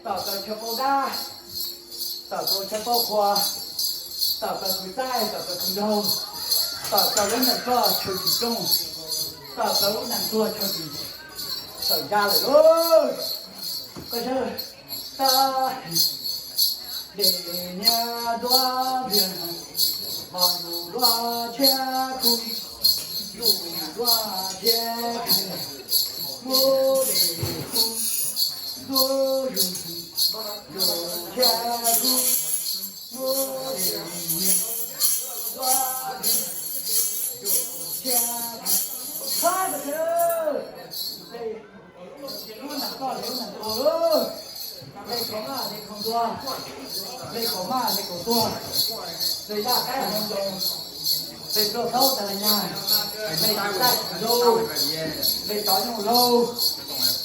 Tom tau chaw paub dab, tom tau chaw paub qhua, tom tau khwv txaij, tom tau khwv nraug, tom tau lub neej ploj chaw tsis rooj, tom tau lub neej tuag chaw tsis tawm ncaj lawm lauj. Koj saib, tag, dej niab duab pliag, ho yus duab tshiab kub, yus duab tshiab kub, muab dej kub, duab yus, yus tshiab kub, muab dej, duab, yus tshiab, qhab, dej, lub neej koj, lub neej koj lauj. Dej khaus maj, dej khaus tuag, dej khaus maj, dej khaus tuag, dej daj qaib hmoov ntoos, dej pluaj taub tas li nyag, dej tsis txaij tsis nraug, dej tov nyuj laug,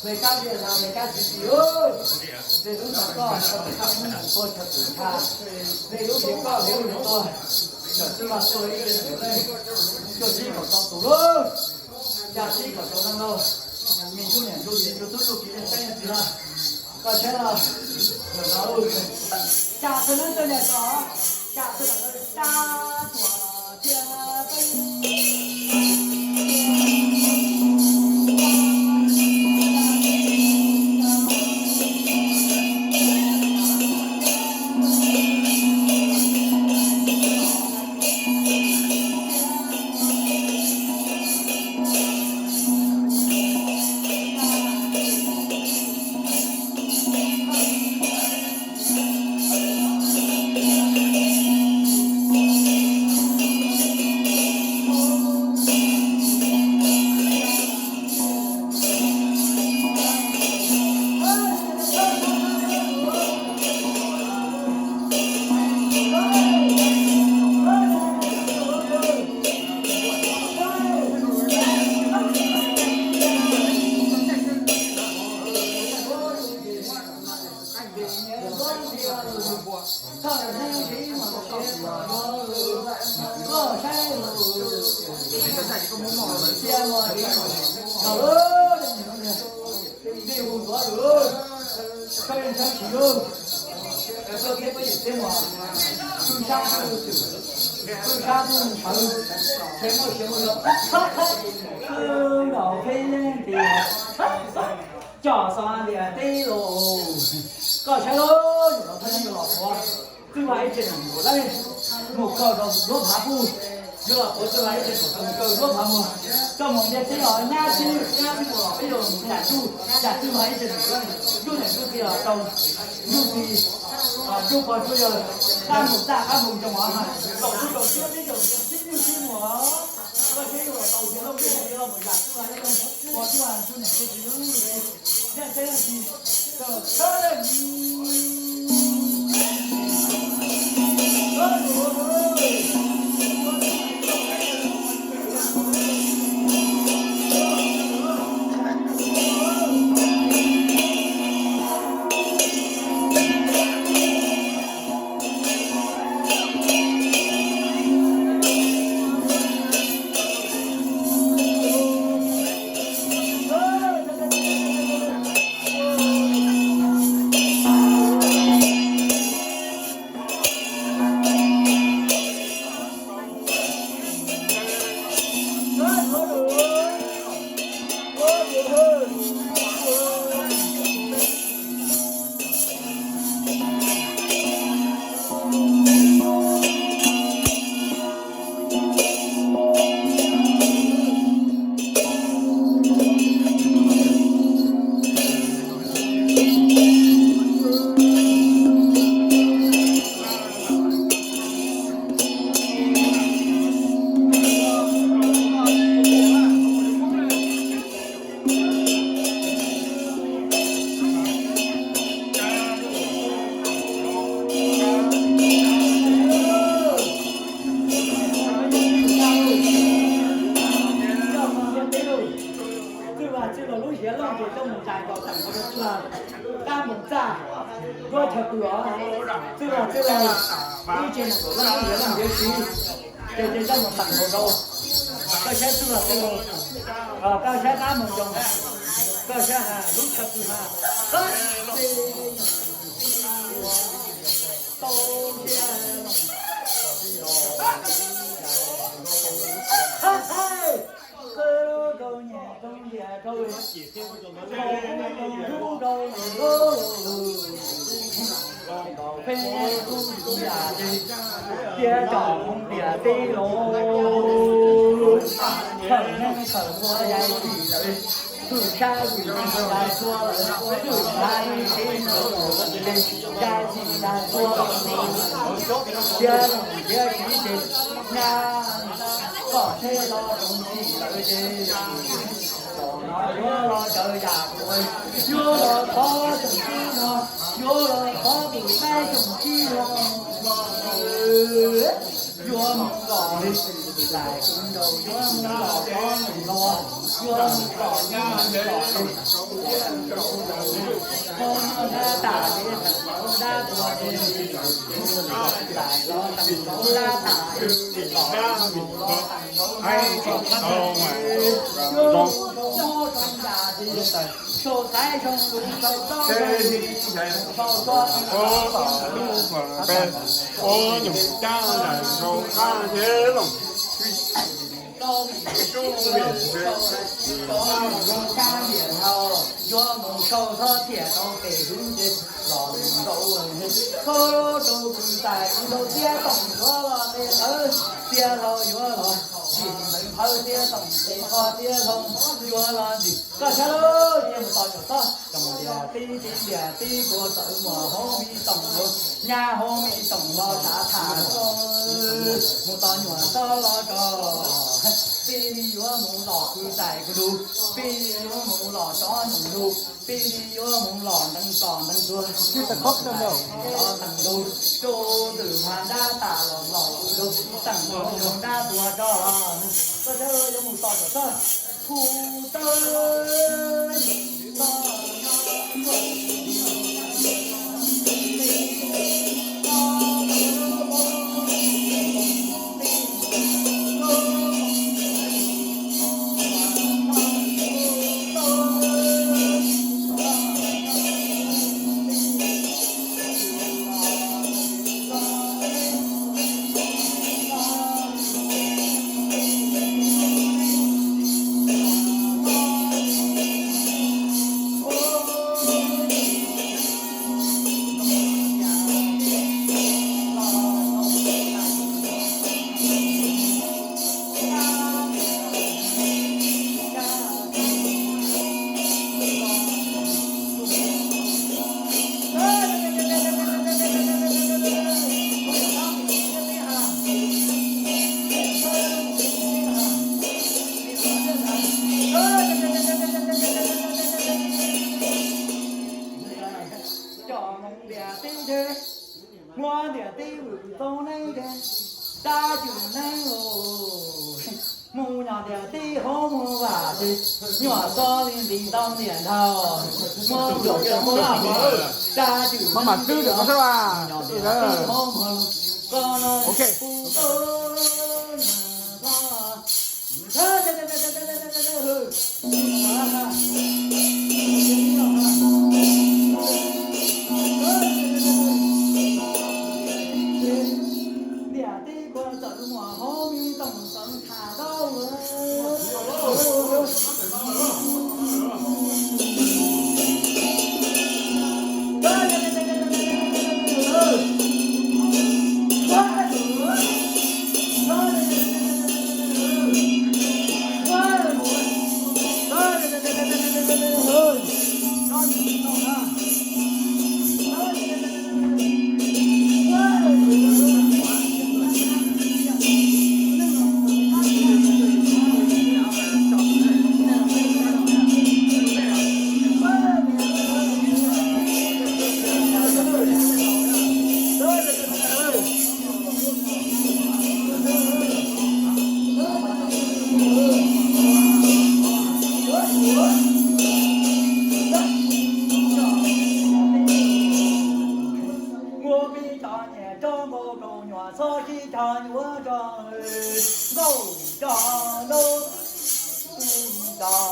dej kab liaj dag, dej kab txiv txiv, dej lub neej koj, koj tus kab hmoov ntoos tuag chaw tus ntsha, dej lub siab koj, dej lub siab tuag, yawm txwj vaj tuag ib tse num leej, cuaj tsib kaum rau tus lauj, xya tsib kaum rau leej lauj, me ntsuj niam ntsuj txiv ntsuj tub ntsuj ki leej saib leej txiv lawm. Koj saib los, cas txog neeb txog niam txog, cas txog niam txog, cas txog thiab. Coj xov tias teb los, koj saib lauj, yus los thab yuav los quav txwj vaj ib tse nees nkaum leej, mus kaw rau duab phav puj, yuav los quav txwj vaj ib tse nees nkaum leej, mus kaw duab phav muag, coj mus ntiaj teb os, nyab txwj nyab txwj mus los peb yuav mus yam txuj, yam txwj vaj ib tse nees nkaum leej, yus niam yus txiv los tau, yus txiv, yus pog yus yawg, qab mus txaj qab mus ntoo os, laus tub laus siab peb yuav sib nyuj sib muag os, koj saib yuav los tau yus loj yus los mus yam txwj vaj ib tse nees nkaum leej, ua txwj vaj txwj niam txwj txiv lub txiv, nyab teb txiv, koj txhawb Txwj vaj txwj laug lub siab loj ces coj mus txais kom teem rau txwj vaj, qab mus txaj, duab chaw pw os. Txwj vaj txwj laug ib tse nees nkaum leej lub siab loj ntxiv, ces ces coj mus teem rau rau. Koj saib txwj vaj txwj laug, koj saib qab mus ntoo, koj saib ha lub chaw pw ha, qab, ces Thiab kom hoob tias tij laug, khawm neeg khawm ua yais txim lawm, hwm sab hwm ntuj tas txhua lawm, hwm sab ib tib no ces yais txim tas txhua lawm, thiab thiab tsis ces nyab kom seb los rau txim lawm ces yuav los raws yam kuv, yuav los thov tsoom tij no, yuav los thov tus saib tsoom tij no, yuav mus kom li, lais kuv nraus yuav mus kom tov mus los, yuav mus kom nyab mus kom li, hmo no dab tas li, dab tuag li, lais los teem nraud dab tas li, los mus los teem nraud dab tuag li, yuav mus rau mob rau yam li, sau txhais zoo lus sau txob zoo lus, sau txhua txhua txhua txhua txhua, ua nyuam cab nraim rau qab thiab los. Yuav mus sau txhob thiam rau pem hwv ces los lus nraud, kho rau kws tais kuv nraug Txiab Toom yuav los me qhawv Txiab Hlau yuav los ntxim, me qhawv Txiab Toom tes kho Txiab Hlau yuav los ntxim. Koj sab laj cia mus tos tsoom txob, tsoom lias tib tib lias tib puas txawm muam hauv me toom los, nyab hauv me toom los tsav tham, mus tos nyuam txob los tso. Pib li yuav mus los kws tais kuv lug, pib li yuav mus los tsob nyoog lug, pib li yuav mus los nteev txos nteev tuag, los teem lug, rau ntwm hla dab tas los los kuv lug, teem lug dab tuag tso. Koj sab laj yuav mus tos tsoom txob, kuv tawb Cov mus ntiam teb, muab ntiam teb vwm tau neeb, dab tswm neeb, mus nyob ntiam teb hauv muag vam ces nyuam txob li nti ntau ntiam nthaus, muab vwm tau dab tswm neeb, nyob ntiam teb hauv muag, koj no kuv tau nyuam txob. Ntiam teb puas txawm muam hauv me toom txawm tham tau. Muab peb cov niam tsob npau rau nyuam txhob sib cog yuav tso. Nkauj cov npau, cov npau,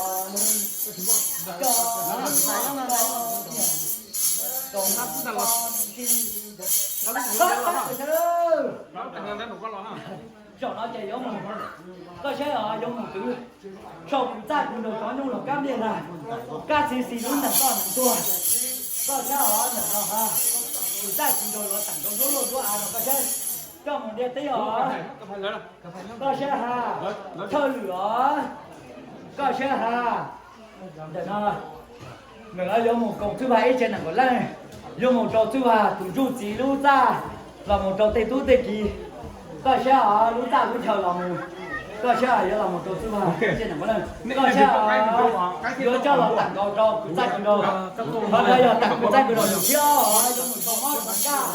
cov npau, cov npau. Zaum no ces yuav mus, koj saib os, yuav mus kwv, sau kwv txaj kwv nraug cov nyuj los kab nplej lag, kab txi xis lub ntees toj ntees tuag. Koj saib os, ntawm no ha, kwv txaj kwv nraug los teem rau nruab luaj nruab av no koj saib, coj mus ntiaj teb os. Koj saib ha, thawj lwm os, koj saib ha. Ntawm no, ntawm no yuav mus koom Txwj Vaj ib tsev nees nkaum leej, yuav mus rau Txwj Vaj tus ntsuj txiv lub txaj, los mus rau tej tub tej kiv. Koj saib os, lub txaj lub chaw los mus, koj saib yuav los mus rau Txwj Vaj ib tsev nees nkaum leej. Koj saib os, yuav coj los teem nkaus rau kwv txaj kwv nraug. Qhov no yog teem kwv txaj kwv nraug tus thib ob, yuav mus rho mob rho ntsaj,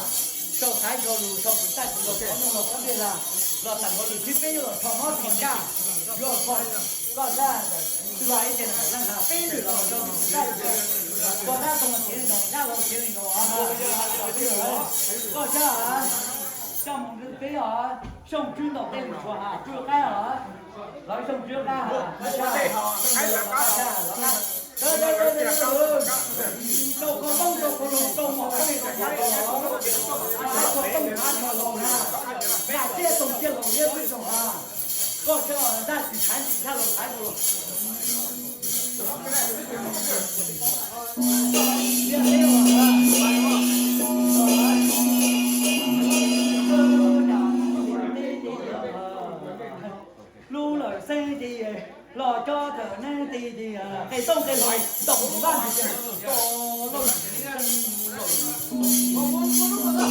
rau xaiv rau lus rau kwv txaj kwv nraug cov nyuj los kab nplej lag, los teem nkaus lwm thib peb yuav los rho mob rho ntsaj, yuav los rho. Koj saib, Txwj Vaj ib tsev nees nkaum leej ha, peb lwm los rau kwv txaj kwv nraug, koj dab tau mas txiav li no, dab los txiav li no. Koj saib, coj mus peb os, Xyooj Tswb ntaus tej mus tshua ha, Tswb Qaib os, lawv Xyooj Tswb Qaib ha, rau qhov Hmoob rau qhov Loos rau mom tej rau qhov Loos, qhov Tooj qhov Loos na, Vam Tsiaj Toom Tsiaj Loos liab peb tsoom ha. Koj saib, ntaj tsis thaiv tsis thaiv los thaiv rau los. Lub lawm xeeb ti los cov tawm neeb ti, qe tooj qe hlau toom vaj ntxwv. Kaum ob lub ntuj, tom ntuj los tom qab ntuj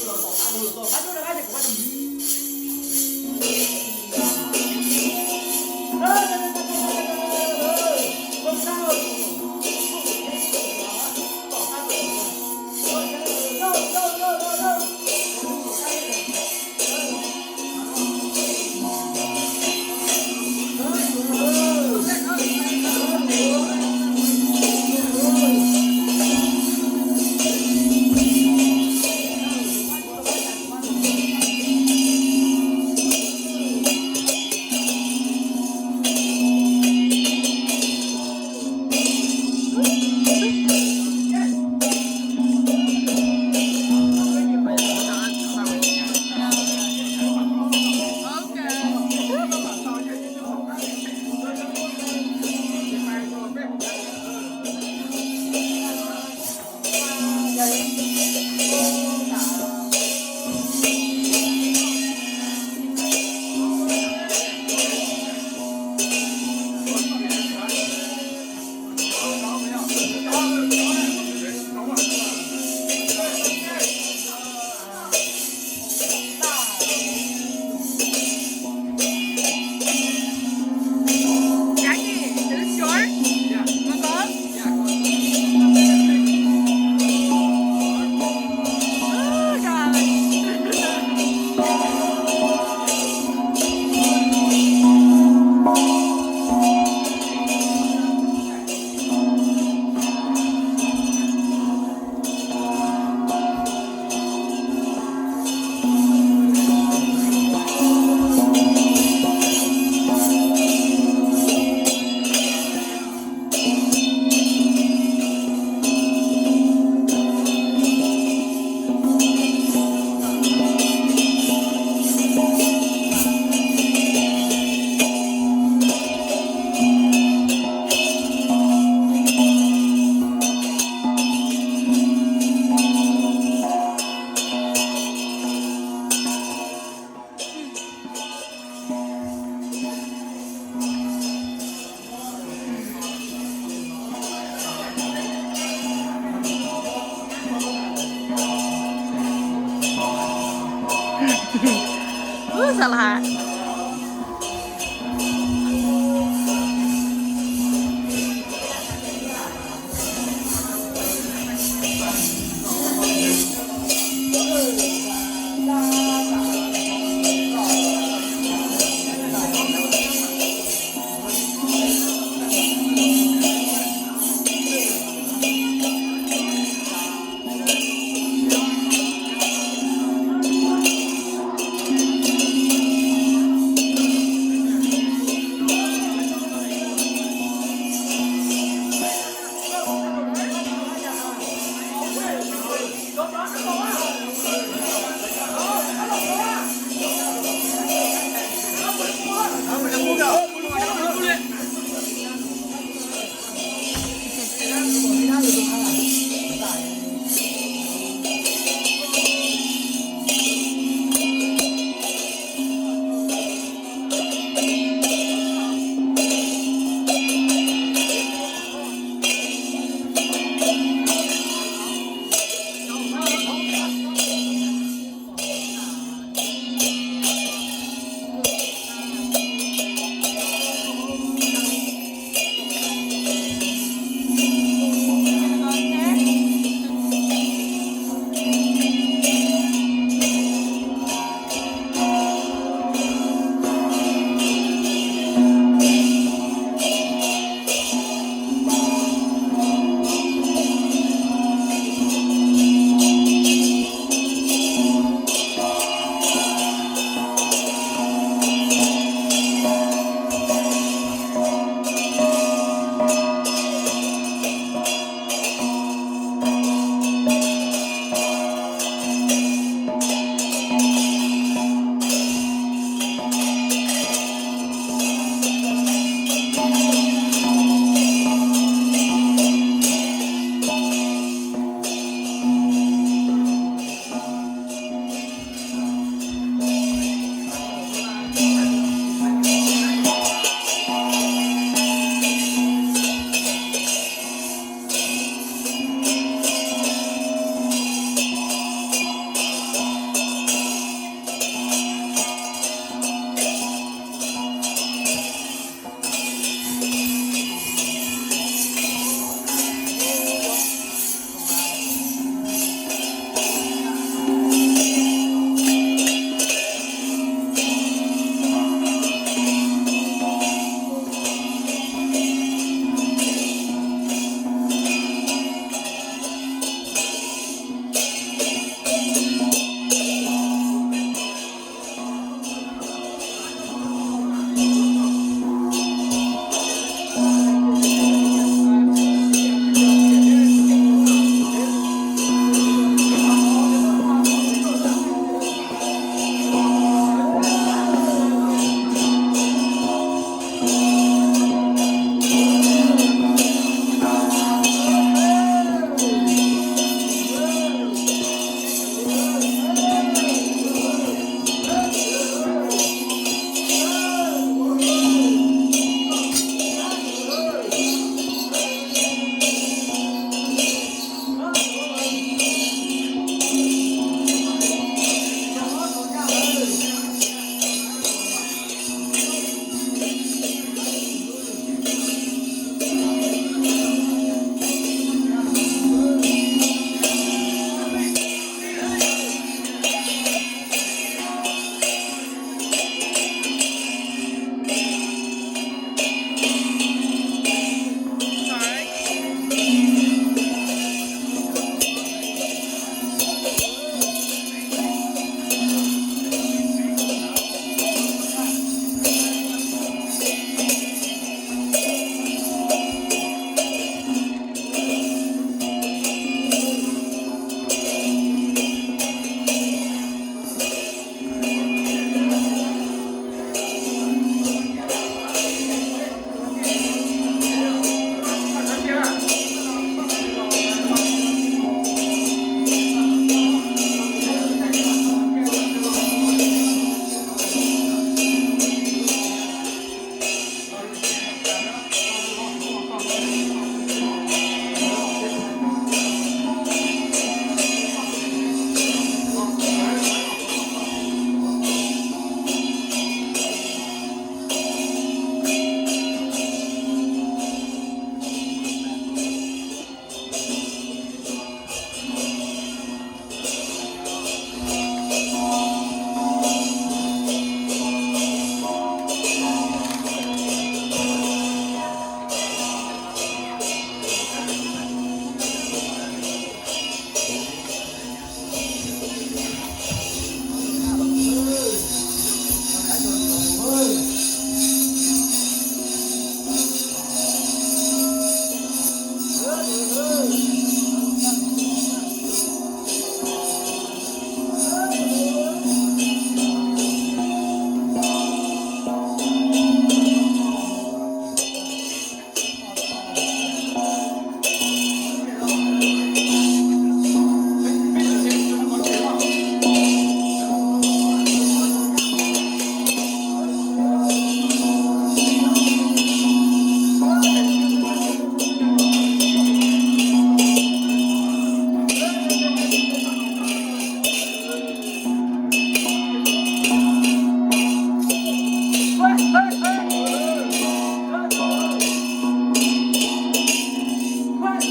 los tom qab ntuj los tom qab ntuj rov qab ces kuv Jackie, is this yours? Yeah. Wanna go? Yeah. Oh, God. Ub, sab laj.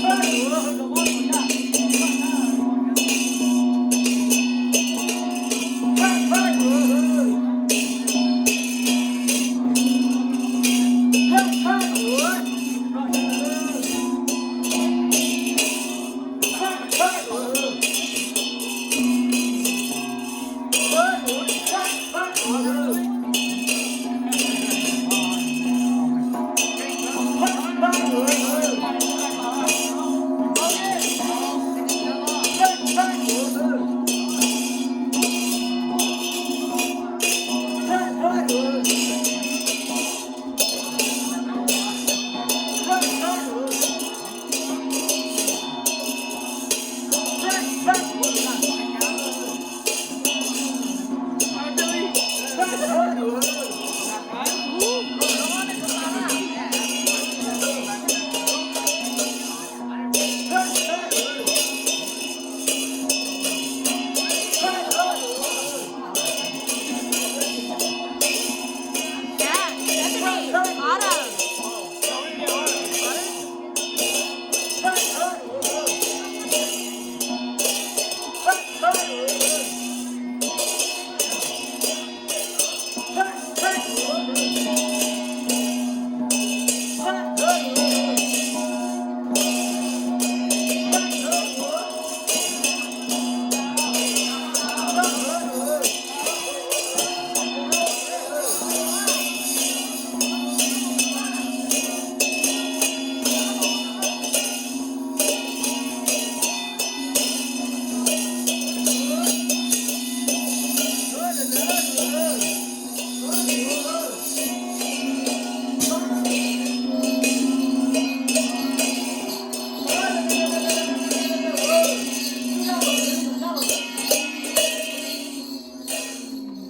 Nram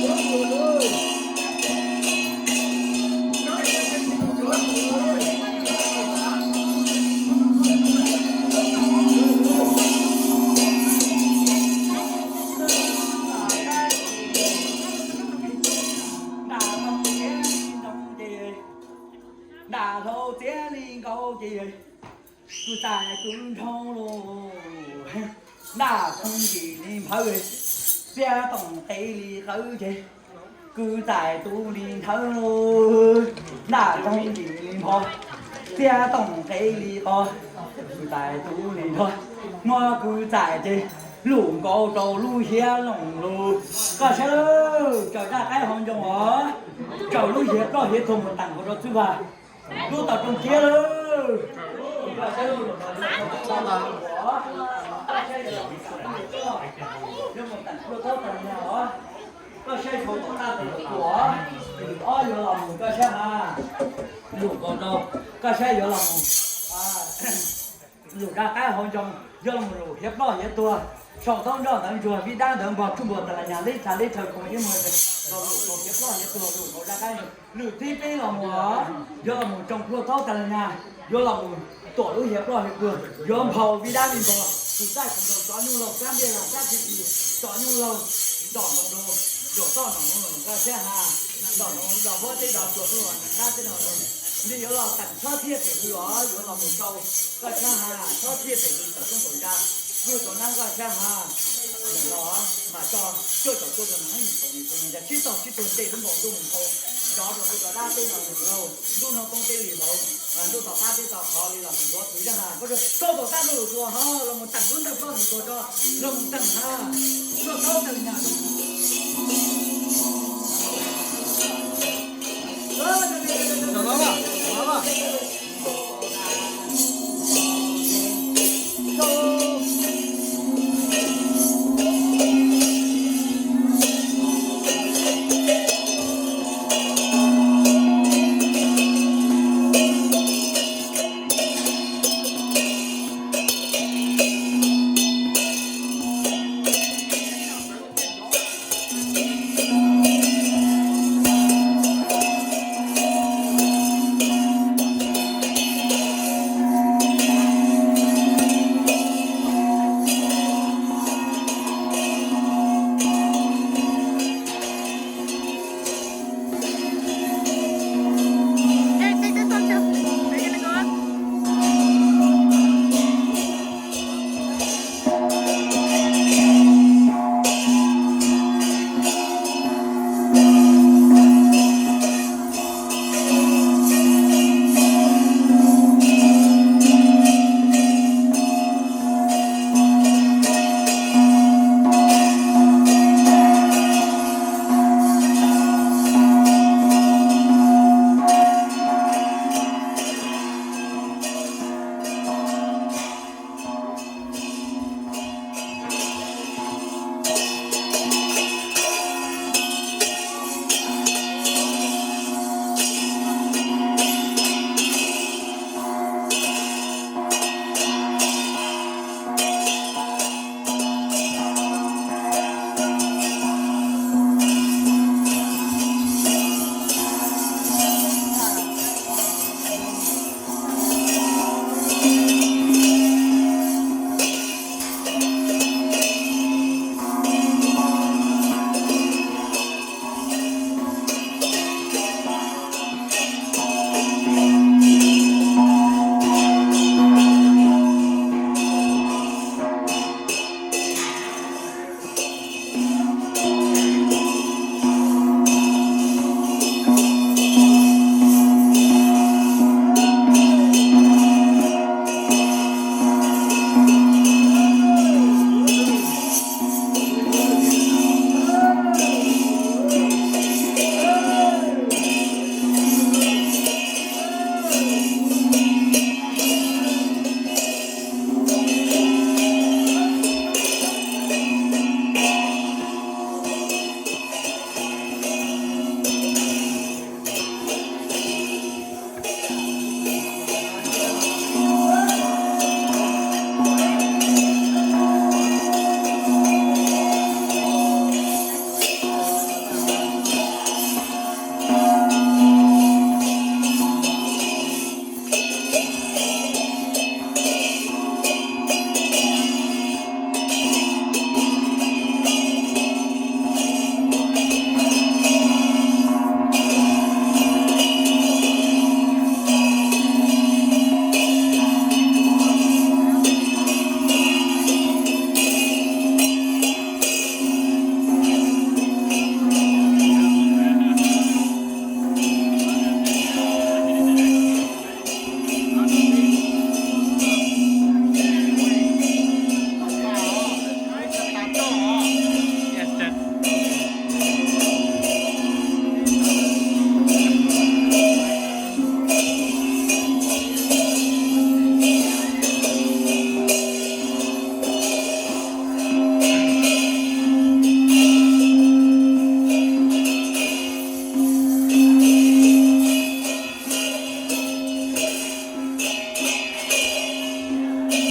hlau txiav li ntoo ces, nram hlau txiav li nkaus ces, kuv txais tus nrhau lauj. Nram koob ntim li nphawv, txiav toom qev li qawv ces, kuv txais tus li nthawv lauj. Nram koob ntim li npho, txiav toom qev li qos, kuv txais tus li nrho. Muab kuv txais ces, lug nkaus rau lub hiav loos lauj. Koj saib lawm, tsaws zaj qaib hauv ncoo os, tsaws lub hiav ploj hiav tuag mus teem nkaus rau txwb vag. Lub tau rooj kiab lawm. Koj saib yuav los mus, koj saib ha, lug nkaus rau, koj saib yuav los mus, lug zaj qaib hauv ncoo, yuav los mus lug hiav ploj hiav tuag, sau ntaub nroj ntawv ntsuag vij dab ntawv npog tsuj npuas tas las nyas leb tsa leb rhawv koom ib muag, lug nkaus hiav ploj hiav tuag, lug nkaus zaj qaib, lwm thib peb los mus, yuav los mus tsoo pluag taub tas las nyas, yuav los mus tuam lub hiav ploj hiav tuag, yuav nphau vij dab vij npog, tus txaj tus nraug tsov nyuj laug kab ntiaj los kab txi txi, tsov nyuj laug, ntom ntoos nraug, nraug toj ntom ntoos nraug koj saib ha, ntom ntoos nraug huab teb nraug tsuas tuaj los nram dab teb no, nti yuav los teem txhob thiaj pem hws os, yuav los mus sau koj saib ha, txhob thiaj pem hws tom toob tom ntsa, lub tom nab koj saib ha, los mas tso cuaj caum cuaj tus neeg ib nus kaum tus neeg sib tog sib tuag nte lub npaum ntuj mus nphau, zov rau ntuj rau dab teb no mus lauj, ntuj no poob teb li hauv, ntuj tom qab teb tom qhov li los mus ntxuav txwv zaj ha, koj tau tom qab rau lwm tus ho los mus teem lub ntawj ploj lwm tus tso, los mus teem ha, pluag taub tas las nyas.